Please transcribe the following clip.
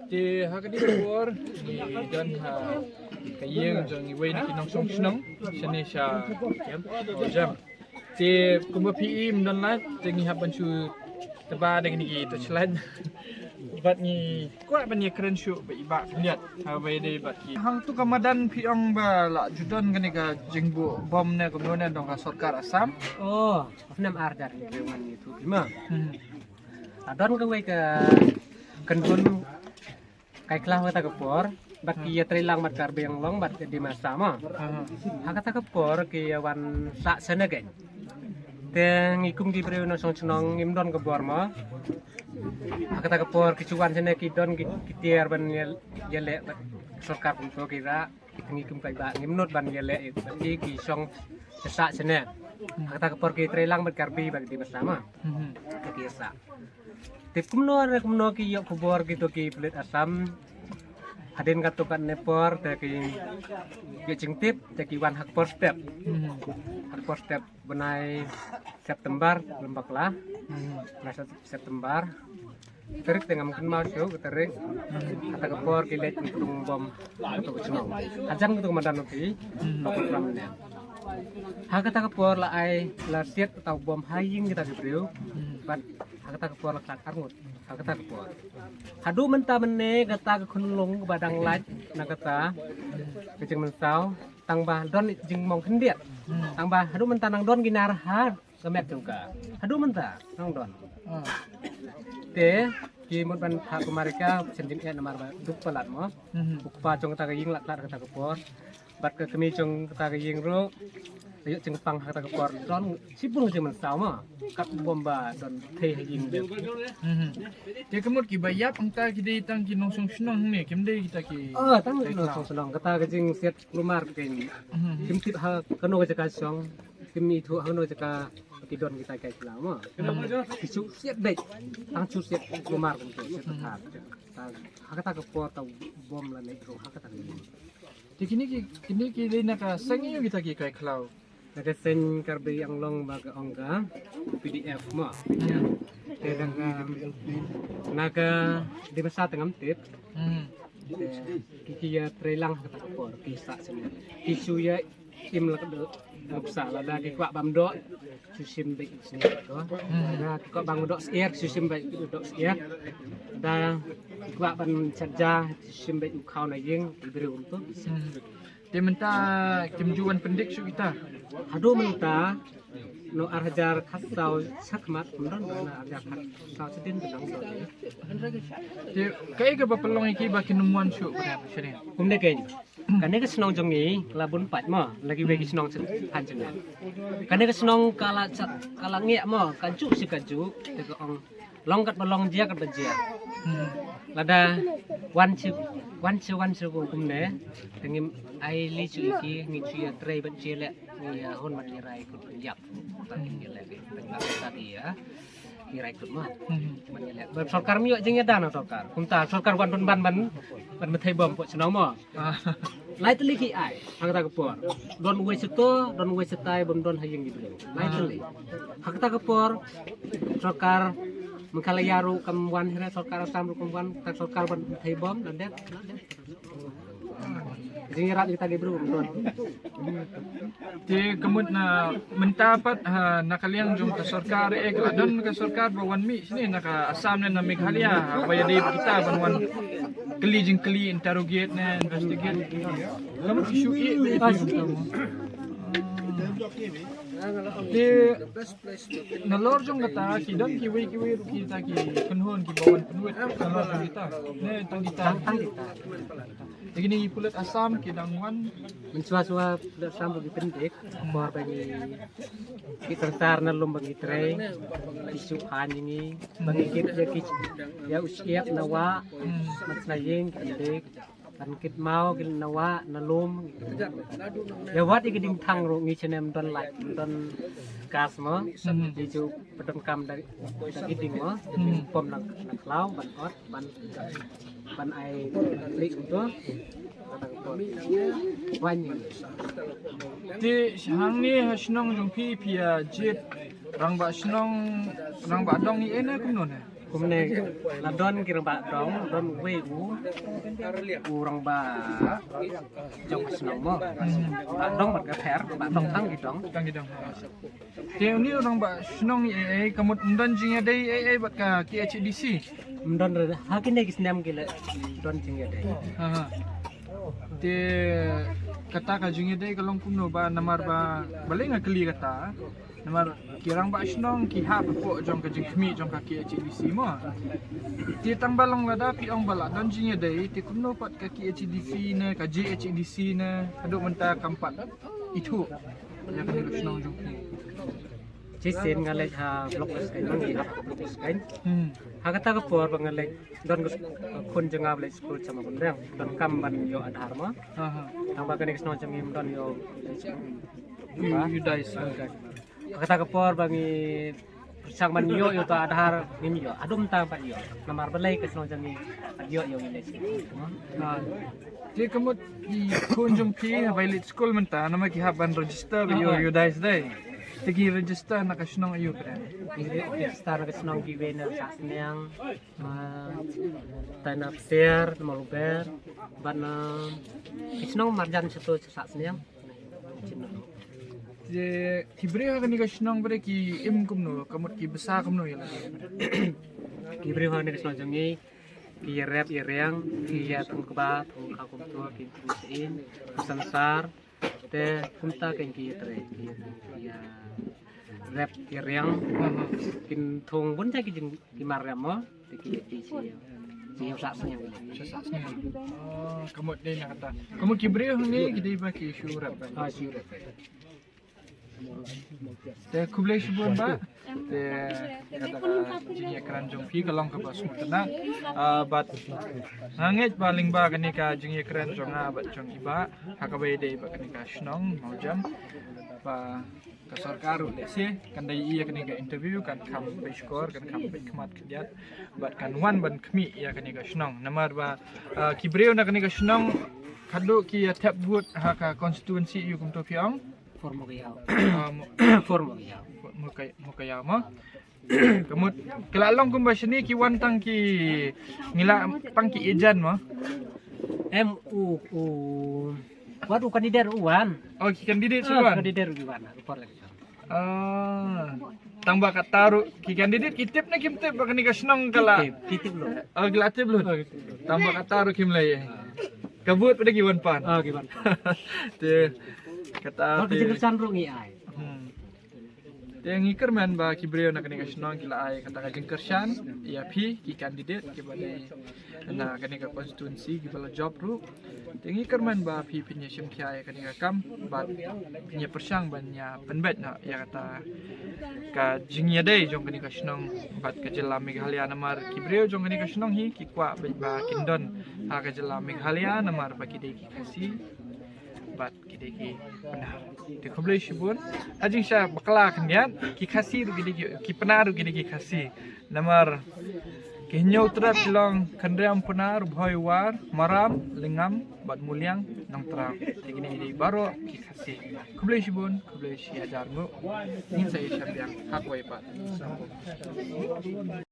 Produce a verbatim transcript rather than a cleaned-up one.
Te ha kane ka por ngi don ha ka ïing jong iwei na ki nongshong shnong shane sha Jam. Te kumba phi i, ym don lait te ngi hap ban shu teba da kine ki torchlight. Bad ngi kwah ban ïakren shuh bad i Bah Khyndiat ha kaba ïadei bad ki. Hangtu ka madan phi ong ba la ju don kane ka jingbuh bom ne kumno ne dong ka sorkar Assam. Oh, nam ar dar ni wan ni tu ma. Hmm. Adon kawei ka kynhun kai khlaw ha kata ka por bad ki ïatrei lang bad Karbi Anglong bad ka Dimasa ma. Ha kata ka por ki ïa wan sah sene kein. Te ngi kum ki briew nongshong shnong ngim don ka bor ma. Ha kata ka por ki shu wan sene ki don ki, ki tiar ban ïa, ïaleh bad sorkar kumto ki rah. Ngi kum kai ba ngim nud ban ïaleh bad ki, ki shong sah sene. Ha kata ka por ki trei lang bad Karbi bad Dimasa ma. Ki sah. Te kumno re kumno ki ïoh khubor kito ki pulit Assam. Hadien katto katne por te ki ïoh jingtip te ki wan ha ka por step. Ha ka por step bnai September lem bakla. Bnai Sep-, September. Tarik te ngam kynmaw shuh ka tarik. Kata ka por ki leit pynpdung bom kato ka shnong. Hajan kato ka madan u phi. Ka program ne. Ha kata ka por la ai la siat kata u bom ha ïing kita ki briew. Bad ha kata ka por la khlad arngut. Ha kata ka por. Haduh mynta mynne kata ka khunlung kaba dang lait na kata ka jingmynsaw tang ba don jingmong khyndiat. Tang ba haduh mynta nang don ki nar ha ka met jong ka. Haduh mynta nang don. Te ki mut ban phah kumne ka shen jingeh namar ba duk palat mo. U kpa jong kata ka ïing la khlad kata ka por. Bad ka kmie jong kata ka ïing ruh la ïoh jingpang ha kata ka por don shibun jingmynsaw ma. Kat bom ba don thei ha ïing. Te ka mut kiba ïap hangta ki dei tang ki nongshong shnong ne kim dei kita ki. Oh, tang ki nongshong shnong kata ka jingsiat kulmar ka kein. Kim tip ha kano ka jaka shong. Kim ithuh ha kano ka jaka ki don kita kai khlaw ma. Ki shu siat beit. Tang shu siat kulmar kumto siat thar. Ha kata ka por ta bom la leit ruh ha kata ka ïing. Te kine ki, kine ki dei na ka seng ïa kita ki kai khlaw. Na ka seng Karbi Anglong ba ka ong ka P D F ma. Te na ka, na ka Dimasa te ngam tip. Te ki, ki ïatrei lang ha kata ka por ki sah sene. Ki shu ïa im la ka dok. Nuksa lada ki kwah bam dok. Shu shim beit u snier to. Lada ki kwah bam dok snier, shu shim beit u dok snier. Lada ki kwah ban shat ja, shu shim beit u khaw na ïing, ki briew kumto. Te mynta kim ju wan pyndik shuh kita. Haduh mynta no ar hajar khatsaw shakhmat, ym don na ar hajar khatsaw shadien ka dang don. Te kaei kaba pynlong ïa ki ba kin ym wan shuh ba shadien. Kumne kein. Kane ka shnong jong ngi la bun pat mo, la kiwei ki shnong sha phan jong ngi. Kane ka shnong ka la sa-, ka la ngiah mo, ka juh shi ka juh, te ka ong long kat ba long, jia kat ba jia. Lada wan shi, wan shi, wan shi ko kumne, te ngim ai li shu ïa ki, ngi shu ïatrei ban shu ïaleh, ngi ïa hun ban ïa rai kut ban ïap. Ban ïa leh, ban ïa leh, ban ïa rai kut mo. Ban ïa leh. Ban sorkar mi ïoh jingïada na sorkar. Kumta sorkar wan pynban ban, ban, ban methei bom pok shnong mo. Lai tylli ki ai ha kata ka por. Don uwei shato, don uwei shatai, bym don ha ïing ki briew. Lai tylli. Ha kata ka por sorkar Meghalaya ruh kam wan, hynrei sorkar Assam ruh kam wan, ta sorkar ban thei bom, la dep, la dep. Jingïarap kita ki briew bym don. Te ka mut na mynta pat ha na ka liang jong ka sorkar, eh, ka la don ka sorkar ba wan mih shane na ka Assam ne na Meghalaya, ha ba ïadei kita ban wan kylli jingkylli, interrogate ne investigate. Ka mut ki shu ïeh. Te nalor jong kata ki don kiwei kiwei ruh kita ki kynhun kiba wan pynwit nalor jong kita. Ne tang kita. Tang, tang kita. Te kine ki pulit Assam ki dang wan. Mynshuwa shuwa pulit Assam ba ki pyndik, bor ba ngi ki tyrtar na lum ba ngi trei, ki shu phah ïa ngi ba ngi kit ïa ki, ïa u shyiap na wah, man sla ïing ki pyndik. Ban kit maw, kit na wah na lum. Ïa wat ïa ki diengthang ruh ngi shane ym don light, ym don gas mo. Ngi ju pyndonkam da, da ki dieng mo. Pom na, na khlaw ban ot, ban, ban ai lih kumto. Kata ka por. Wan ïa. Te hangne ha shnong jong phi, phi ïa jied rangbah shnong, rangbah dong ïa ne kumno ne? Kumne la don ki rangbah dong, don uwei u, u rangbah jong ka shnong mo. Rangbah dong bad ka pher, rangbah dong tang ki dong. Tang ki dong. Te une u rangbah shnong ïa ei, ka mut ym don jingïadei ei ei bad ka K H A D C. Ym don re, ha kine ki snem ki la don jingïadei. Ha, ha. Te kata ka jingïadei ka long kumno ba, namar ba, balei nga kylli kata. Namar ki rangbah shnong ki hap hapoh jong ka jingkhmih jong ka K H A D C mo. Te tang ba long lada phi ong ba la don jingïadei, te kumno pat ka K H A D C ne, ka J H A D C ne, haduh mynta kam pat ithuh ïa kane ka shnong jong phi. Shisien nga leit ha Block Luskaiñ, ma ngi hap ha Block Luskaiñ. Hmm. Ha kata ka por ba nga leit, don ka khun jong nga ba leit skul sha Mawkynreang, donkam ban ïoh Aadhaar mo. Aha. Tang ba kane ka shnong jong ngi ym don ïoh. Ïoh, ïoh dais. Ha kata ka por ba ngi pyrshang ban ïoh ïa uta Aadhaar, ngim ïoh. Haduh mynta pat ïoh. Namar balei ka shnong jong ngi ïoh ïoh ngi leit skul. Ah. Te ka mut ki khun jong phi haba leit skul mynta, namar ki hap ban register ba ïoh, ah, ïoh dais dei. Te ki register na ka shnong ïoh kren. Ki register na ka shnong kiwei na Sahsniang, ah, tai na Pter, na Mawluber, bad na ki shnong marjan shato Sahsniang. Te ki briew ha kane ka shnong briew ki im kumno, ka mut ki bsa kumno ïa lade? Ki briew ha kane ka shnong jong ngi ki ïarep ïariang, ki ïathung kba, thung kha kumto, ki thung sien, ki sansar, te kumta kein ki ïatrei, ki ïarep ïariang, kin thung bun jait ki jing ki mar rem mo, te ki ïa ki shi ïa, shi ïa u Sahsniang. Shi Sahsniang. Oh, ka mut dei na kata. Ka mut ki briew hangne ki dei ba ki shu rep ba. Ah, shu rep. Te khublei shibun ba. Te kata ka jingïakren jong phi ka long kaba sngewtynnat. Ah, bad nga ngeit ba lyngba kane ka jingïakren jong nga bad jong i bah, ha kaba ïadei bad kane ka shnong Mawjam, ba ka sorkar ruh lehse kan da ïohi ïa kane ka interview kan kham peit shkor, kan kham peit khmat khyndiat bad kan wan ban khmih ïa kane ka shnong. Namar ba, ah, ki briew na kane ka shnong khadduh ki ïa thep vote ha ka constituency ïa kumto phi ong. Por Mawkaiaw. Ah, mo-, Por Mawkaiaw. Mawkai-, Mawkaiaw mo. Ka mut, ka la long kumba shane ki wan tang ki, ngi la tang ki agent mo. Em u, u, wat u candidate u wan. Oh, ki candidate shu wan. Candidate u wan, por election. Ah, tang ba kata ruh ki candidate ki tip ne kim tip ba kane ka shnong ka la. Ki tip, ki tip lut. Oh, ki la tip lut. Oh, ki tip lut. Tang ba kata ruh kim lei. Ka vote pat ki wan pan. Ah, ki wan pan. Te kata. Por te ka jingkyrshan ruh ngi ai. Hmm. Te ngi kyrmen ba ki briew na kane ka shnong ki la ai kata ka jingkyrshan ïa phi ki candidate kiba dei na kane ka constituency kiba la jop ruh. Te ngi kyrmen ba phi phin ïa shim khia ïa kane ka kam bad phin ïa pyrshang ban ïa pynbeit noh ïa kata ka jingïadei jong kane ka shnong bad ka jylla Meghalaya, namar ki briew jong kane ka shnong hi ki kwah beit ba kin don ha ka jylla Meghalaya namar ba ki dei ki Khasi bad ki dei ki Pnar. Te khublei shibun. Ha jingshah bakla khyndiat, ki Khasi ruh ki dei ki, ki Pnar ruh ki dei ki Khasi. Namar ki Hynñiewtrep ki long Khynriam, Pnar, Bhoi, War, Maram, Lyngngam bad Muliang, Nongtraw. Te kine ki dei baroh ki Khasi. Khublei shibun, khublei shihajar nguh. Ngin sa ïashem biang ha kawei pat.